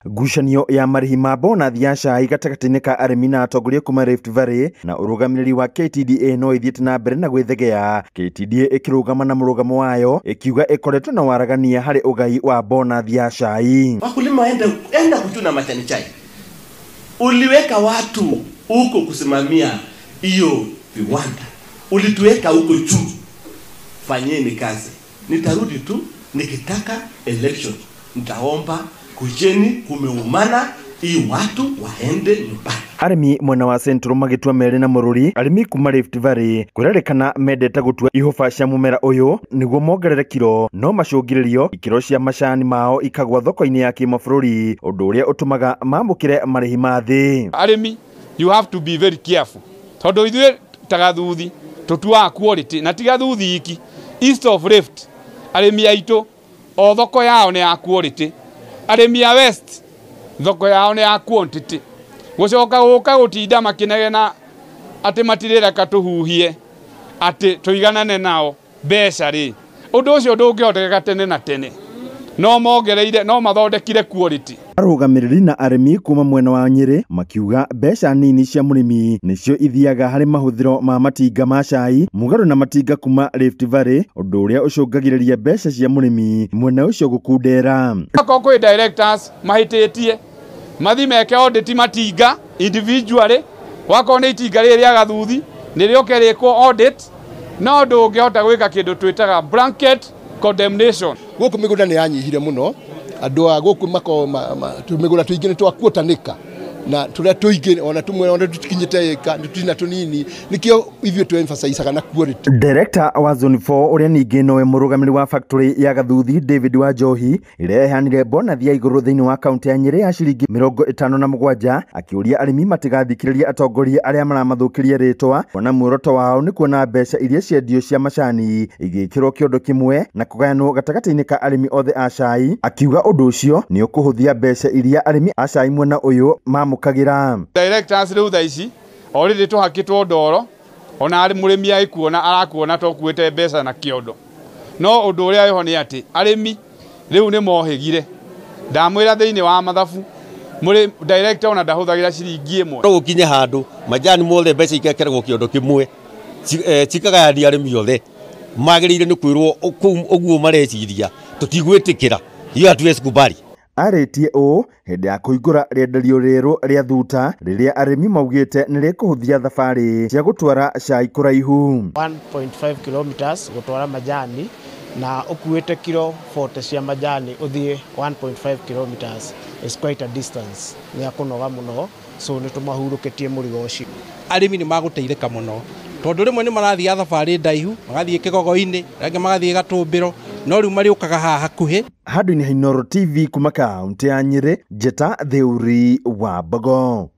Ngucanio ya marĩhi ma bonathi ya cai gatagatĩ-inĩ ka arĩmi na atongoria kuma Rift Valley na ũrũgamĩrĩri wa KTDA no ĩthiĩte na mbere na gwĩthegea. KTDA ĩkĩrũgama na mũrũgamo wayo ĩkiuga ĩkoretwo na waragania harĩ ũgai wa bonathi ya cai. Wakulima enda kuchuna majani chai. Uliweka watu huko kusimamia hiyo viwanda. Ulituweka huko juu. Fanyeni kazi. Nitarudi tu nikitaka election. Nitaomba kujeni kumeumana hii watu waende nyumbani. Arĩmi mwena wa Central magĩtua merĩ na mũrũri. Arĩmi kuma Rift Valley kwĩrerĩkana mendete gũtua ihũba cia mũmera ũyũ nĩguo mongerere kiro, no macũngĩrĩrio ikĩro cia macani mao ikagwa thoko-inĩ ya kĩmabũrũri, ũndũ ũrĩa ũtũmaga mamũkĩre marĩhi ma thĩ. Arĩmi, you have to be very careful tondũ ithuĩ ta Gathuthi tũtuaga quality na ti Gathuthi iki. East of Rift arĩmi aitũ o thoko yao nĩ ya quality, arĩmi a West thoko yao nĩ ya quantity. Gũcoka gũka gũtinda makĩnegena atĩ matirĩreka tũhuhie atĩ tũiganane nao mbeca rĩ, ũndũ ũcio ndũngĩhotekeka tene na tene. No mongereire, no mathondekire quality. Arũgamĩrĩri na arĩmi kuma mwena wa Nyĩrĩ makiuga mbeca nini cia mũrĩmi nĩcio ithiaga harĩ mahũthĩro ma matinga ma cai mũgarũ na matinga kuma Rift Valley, ũndũ ũrĩa ũcũngagĩrĩria mbeca cia mũrĩmi mwena ũcio gũkundera. Akorwo kwĩ directors mahĩtĩtie mathi meke audit matinga individually, wakorwo nĩ itinga rĩrĩ rĩa Gathuthi nĩ rĩũke rĩkwo audit, no ndũngĩhota gwĩka kĩndũ twĩtaga blanket condemnation. Gũkũ mĩgũnda nĩ yanyihire mũno, andũ a gũkũ mĩgũnda tũingĩ nĩ twakuotanĩka na tũrĩa tũingĩ ona tũmwe ona tũtikinyĩte ĩka nĩ tũtina tũnini, nĩkĩo ithuĩ tũ emphasize na quality. Director wa Zone 4 ũrĩa ningĩ nowe mũrũgamĩrĩri wa factory ya Gathuthi David Wanjohi ĩrĩa ĩheanire bonathi ya igũrũ thĩinĩ wa kaunti ya Nyĩrĩ ya ciringi 57 akĩũria arĩmi matigathikĩrĩrie atongoria arĩa maramathũkĩria rĩtwa, kuona muoroto wao nĩ kuona mbeca iria ciendio cia macani igĩkĩrwo kĩondo kĩmwe na kũgayanwo gatagatĩ-inĩ ka arĩmi othe a cai. Akiuga ũndũ ũcio nĩ ũkũhũthia mbeca iria arĩmi a cai mwena ũyũ mamũkagĩra. Directors rĩu thaa ici already tũhakĩtwo ndoro, ona arĩ mũrĩmi agĩkuona arakuona tokuĩte mbeca na kĩondo. No ũndũ ũrĩa wĩho nĩ atĩ arĩmi rĩu nĩ mohĩgire. Ndamwĩra thĩinĩ wa mathabu mũrĩ director ona ndahũthagĩra ciringi ĩmwe. No gũkinye handũ majani mothe mbeca ikekeragwo kĩondo kĩmwe cikagayania arĩmi othe magĩrĩire nĩ kwĩrwo kũu ũguo mareciria tũtigwĩtĩkĩra, hiyo hatuwezi kubali. Arĩtie ũũ hĩndĩ ya kũhingũra rĩenderio rĩerũ rĩa Thuta rĩrĩa arĩmi maugĩte nĩ rĩkũhũthia thabarĩ cia gũtwara cai kũraihu. 1.5 kilometers gũtwara majani na ũkuĩte kiro 40 cia majani ũthiĩ 1.5 kilometers is quite a distance, nĩ akũnoga mũno, so nĩ tũmahurũkĩtie mũrigo ũcio. Arĩmi nĩ magũteithĩka mũno tondũ rĩmwe nĩ marathiĩ thabarĩ ndaihu, magathiĩ Kĩgogo-inĩ, rĩngĩ magathiĩ Gatũmbĩro, no rĩu marĩũkaga haha hakuhĩ. Handũ-inĩ ha Inooro TV kuma kaunti ya Nyĩrĩ, Njeta Theuri wa Mbogo.